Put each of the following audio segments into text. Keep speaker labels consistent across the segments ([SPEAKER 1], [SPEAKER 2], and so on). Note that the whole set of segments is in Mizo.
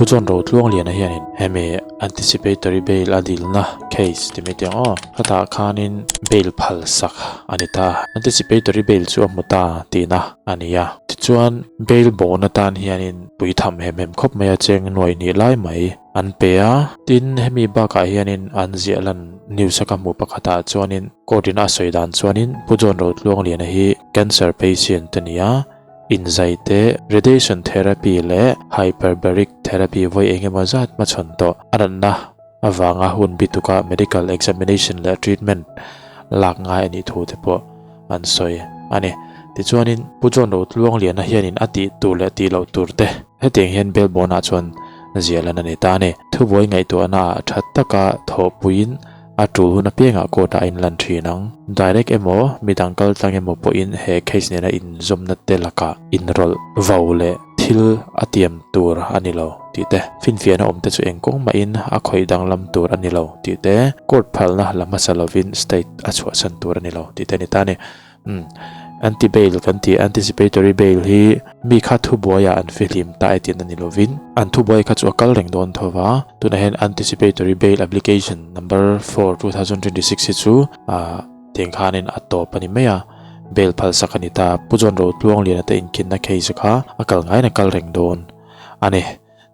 [SPEAKER 1] Pu John Rotluangliana hianin hemi anticipatory bail a dilna case ti mai teh ang aw, khatah khanin bail phal sak a ni ta. Anticipatory bail chu a hmu ta tihna a ni a. Tichuan bail bawhna tan hianin pui tham hem hem khawp mai a cheng nuai hnih lai mai an pe a. Tin, hemi bakah hianin an ziah lan news a ka hmuh pakhatah chuanin court in a sawi dan chuanin Pu John Rotluangliana hi cancer patient a ni a. Inzai te, radiation therapy leh hyperbaric therapy vawi eng emaw zat hmachhawn tawh a natna avanga hun bituka medical examination leh treatment lak ngai a nih thu te pawh an sawi a ni. Tichuanin Pu John Rotluangliana hianin a tih tur leh tih loh tur te hetiang hian Belbawn-ah chuan ziah lan a ni ta a ni. Thubuai ngaihtuahna ah tha taka thawhpuiin A tul hun apiangah court ah a inlan thin ang. Direct emaw, midang kal tlang emaw pawhin he case nena inzawmna te lakah inrawlh vo leh thil a tiam tur a ni lo tih te, finfiahna awm te chu eng kawng mahin a khawih danglam tur a ni lo tih te, court phalna la hmasa lovin state a chhuahsan tur a ni lo tih te a ni ta a ni. Umm anti bail kan tih anticipatory bail hi mi kha thubuaiah an fihlim ta e tihna ni lovin an thubuai kha chu a kal reng dawn tho va, tunah hian anticipatory bail application number 4, 2026 hi chu ah tiang khanin a tawp a ni mai a, bail phalsak a ni ta. Pu John Rotluangliana te inkhinna case kha a kal ngaiin a kal reng dawn a ni.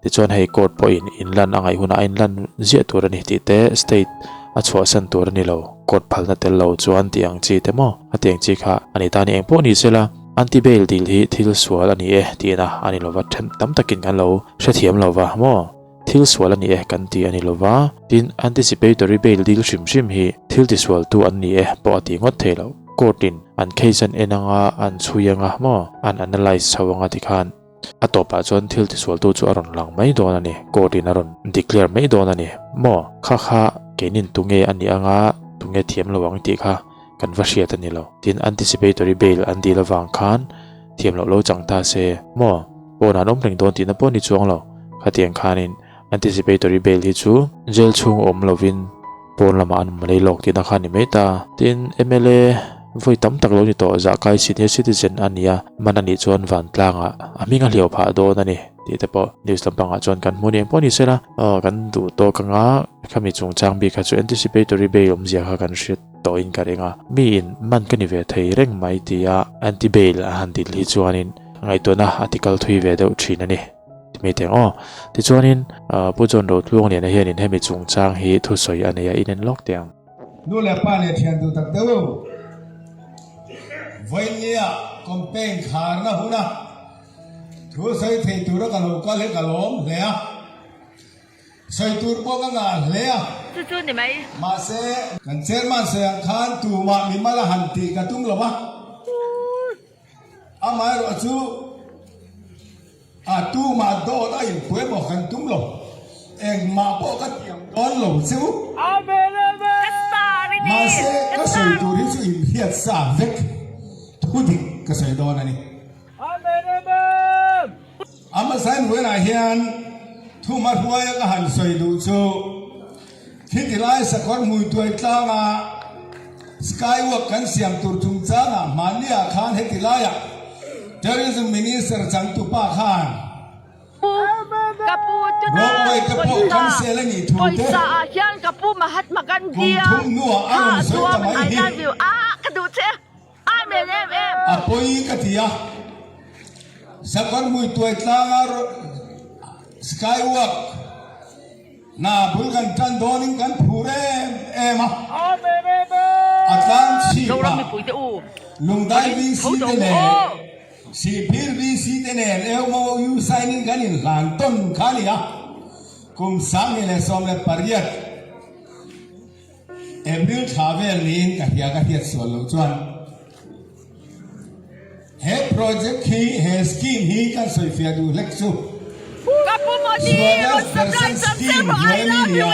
[SPEAKER 1] Tichuan hei court pawhin inlan a ngaih hunah a inlan ziah tur a ni tih te, state a chhuahsan tur a ni lo, court phalna tel lo chuan tih ang chi te maw a tih ang chi kha a ni ta a ni. Engpawh ni sela anti bail dil hi thil sual a ni e tihna a ni lova, then tam takin kan lo hrethiam lo va maw, thil sual a ni e kan ti a ni lova, tin anticipatory bail dil hrim hrim hi thil tisualtu an ni e pawh a tih ngawt thei lo, court in an case an en anga an chhui anga maw an analyse chho anga tikhan. A tawpah chuan thil tisualtu chu a rawn lang mai dawn a ni, court in a rawn declare mai dawn a ni. Maw? Kha kha keinin tunge a nih anga tunge thiam lo ang tih kha kan va hriat a ni lo. Tin, anticipatory bail an dil avang khan thiam loh lo chang ta se, maw? Pawn an awm reng dawn tihna pawh a ni chuang lo. Khatiang khanin anticipatory bail hi chu jail chhung awm lovin pawn lamah an awm lei lawk tihna kha a ni mai ta. Tin, mla vawi tam tak lo ni tawh zahkai senior citizen a nia, man a nih chuan vantlangah a hming a hliau phah dawn a ni tih te pawh news lampangah chuan kan hmu ni engpawh ni sela. Aw kan duh tawk anga khami chungchang bik kha chu anticipatory bail awmzia kha kan hriat tawhin ka ring a. Miin man ka ni ve thei reng mai tia anti bail a han dil hi chuanin ngaihtuahna a tikal thui ve deuh thin a ni. Ti mai teh ang aw. Tichuanin Pu John Rotluangliana hianin hemi chungchang hi thusawi a nei a, in en lawk teh ang.
[SPEAKER 2] Nu leh pa leh thian duh tak deuh u. Vawinia campaign kharna huna thu sawi thei tura ka lo kal hi ka lawm hle a, sawi tur pawh ka ngah hle a.
[SPEAKER 3] Chu chu ni mai.
[SPEAKER 2] Mahse, kan chairman sawi ang khan tumah mimal a han tih ka tum lo va. Amaherawh chu a tumah dawt a inpui emaw kan tum lo, engmah pawh ka tiam dawn lo che u. Mahse, ka sawi tur hi chu inhriat sa vek thu dik ka sawi dawn a ni. A hmasa in vawiinah hian thuma hruaia ka han sawi duh chu khiti lai sakawr hmuituai tlanga skywalk kan siam tur chungchangah hmanniah khan heti laiah Tourism Minister changtupa khan Ropeway te pawh cancel a nih thu te kum thum hnuah a rawn sawi ta mai hi. A pawi ka ti a, Sakawr Hmuituai tlanga Skywalk hna bul kan tan dawnin kan phur em em a, a tlang chhip a, Lungdai VC te leh Sihphir VC te nen MOU sign in kan inhlan tawn kha a ni a, kum 2018. April thla vel niin ka hria ka hriat sual loh chuan he project hi he scheme hi kan sawi fiah duh hlek chu Swadesh Darshan Scheme hnuai mi ni a,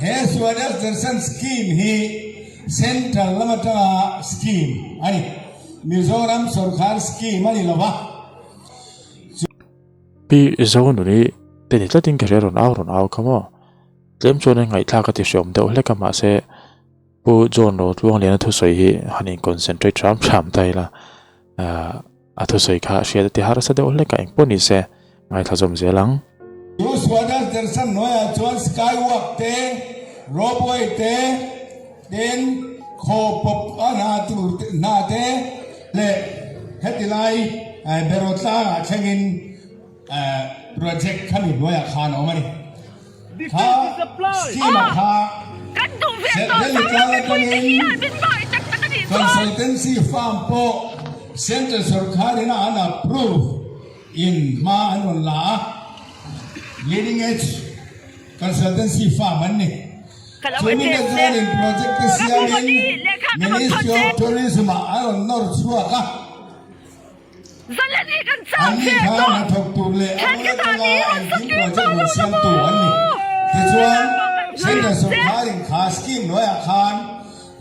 [SPEAKER 2] he Swadesh Darshan Scheme hi Central lam atanga scheme a ni, Mizoram sawrkar scheme a ni lo va.
[SPEAKER 1] Pi Zonuni te ni tlatin ka hria rawn au rawn au kha maw. Tlem chuan a ngaihthlak a ti hreawm deuh hlek a mahse Pu John Rotluangliana thusawi hi han in concentrate hram hram ta ila ahh a thusawi kha hriat a ti harsa deuh hlek a engpawh ni se ngaithla zawm zel ang.
[SPEAKER 2] Swadesh Darshan hnuaiah chuan Sky Walk te, Ropeway te, tin khaw pawp a hna tur hna te leh heti lai Beraw tlangah thlengin project khami hnuaiah khan a awm a ni. Kha scheme ah kha Delhi tlang atangin consultancy firm pawh Central sorkar in a an approve in hma an rawn la a, leading edge consultancy firm an ni. Chumi te chuanin project te siamin Ministry of Tourism ah an rawn nawr chhuak a. Anni kha hnathawk tur leh a bul atanga engkim project rawn siamtu an ni. Tichuan, Central sawrkharin kha scheme hnuaiah khan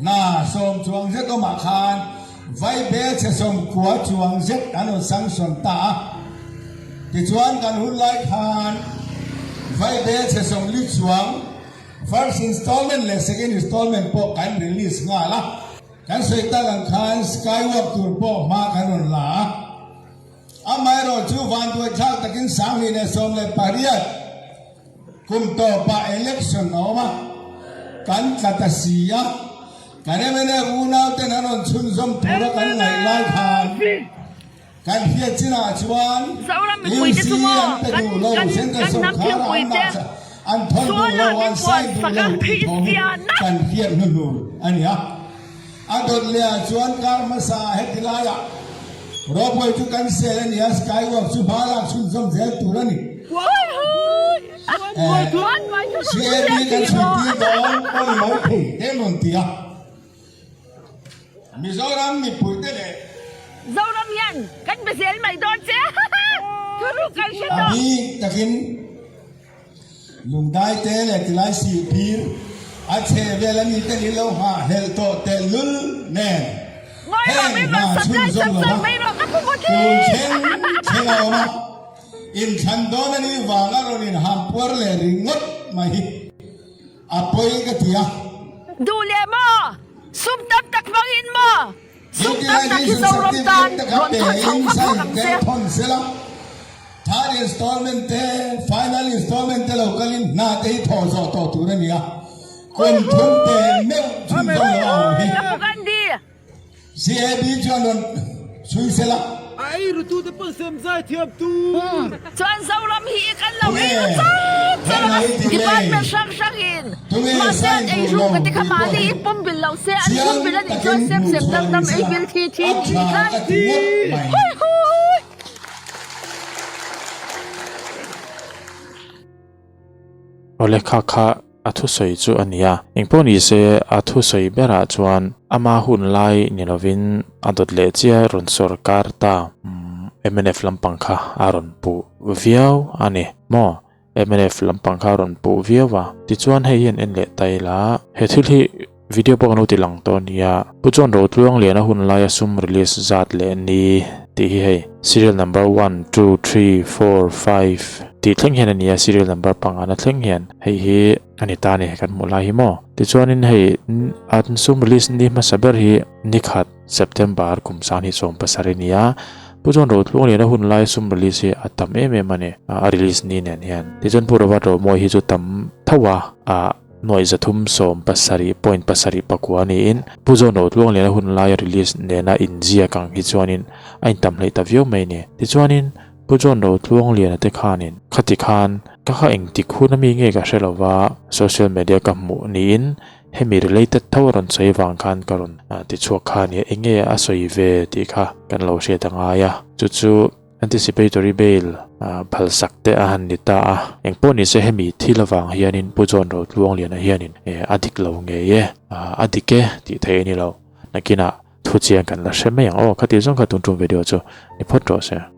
[SPEAKER 2] hna sawm chuang zet awmah khan vaibel chhe sawmkua chuang zet an rawn sanction ta a. Tichuan, kan hun lai khan vaibel chhe sawmli chuang first installment leh second installment pawh kan release nghal a. Kan sawi tak ang khan Skywalk tur pawh hma kan rawn la a, amaherawh chu vanduaithlak takin 2018 kum tawpah election a awm a, kan tla ta si a, kan mnf unauten an rawn chhunzawm tura kan ngaih lai khan kan hriat chinah chuan UC an pe duh lo, Central sorkar ah an mah an thawn duh lo, an sign duh lo tih thawm hi kan hriat hnuhnur a ni a. A dawt leh ah chuan kar hmasa ah heti laiah ropeway chu kan sel a ni a, skywalk chu hma lak chhunzawm zel tur a ni. CAB kan chhuitir dawn pawh ni mai thei te an rawn ti a. Mizoram mipuite leh.
[SPEAKER 3] Zoram hian kan be zel mai dawn che thuruk kan hre tawh.
[SPEAKER 2] A bik takin Lungdai te leh tilai sih phir a chhe vel a mite ni lo nghah hlelh tawh tehlul nen heng hna chhunzawm lo va tun thleng thleng a awm a, inthlan dawn a nih vanga rawn inhampuar leh ringawt mai hi. A pawi ka ti a.
[SPEAKER 3] Duh leh maw? Sum tam tak hmangin maw? Sum tam tak hi Zoram tan rawn thawn chho khawp khawp ang che.
[SPEAKER 2] Third installment te, final installment te lo kalin hna te hi thawh zawh tawh tur a ni a. Kum thum te meuh chhunzawm lo a awm hi. CAB chuan rawn chhui sela.
[SPEAKER 4] A ei rutu te pawn sem zai thiam tur.
[SPEAKER 3] Chuan Zoram hi kan lo ei ru char char a, department hrang hrang in mahse an ei ru ka ti kha mahni i pum bil lo se an pum bil a nih chuan sem sem dam dam ei bil thi thi tih ni khan hui hui.
[SPEAKER 1] Awle kha kha A thusawi chu a ni a, engpawh ni se a thusawi berah chuan ama hun lai ni lovin a dawt leh chiah rawn sawrkar ta. Mnf lampang kha a rawn puh viau a ni maw? Mnf lampang kha a rawn puh viau a, tichuan hei hian en leh ta ila he thil hi Video pawh kan lo ti lang tawh a nia. Pu John Rotluang lian a hun laia sum release zat leh ni tih hi hei serial number one, two, three, four, five tih thleng hian a nia serial number pangana thleng hian hei hi a ni ta a ni kan hmuh lai hi maw. Tichuanin hei an sum release ni hmasa ber hi ni khat September kum sang hi 17 a ni a. Pu John Rotluang lian a hun laia sum release hi a tam em em a ni a release ni nen hian. Tichuan Pu Robert Romawi hi chu tam tho a ah. Nuaih 377.74 niin Pu John Rotluangliana hun laia release nena inziak ang hi chuanin a intam hleih ta viau mai ni. Tichuanin Pu John Rotluangliana te khanin khati khan ka kha engtik hun ami nge ka hre lova social media ka hmuh niin hemi related tho a rawn sawi vang khan ka rawn tichhuak kha nia enge a sawi ve tih kha kan lo hriat a ngai a chu chu Anticipatory bail phalsak te a han ni ta a, engpawh ni se hemi thil avang hianin Pu John Rotluangliana hianin a dik lo ngei e, a dik e tih theih a ni lo. Nakinah thu chiang kan la hre mai ang aw, khati zawng kha tun tum video chu ni phawt rawh se.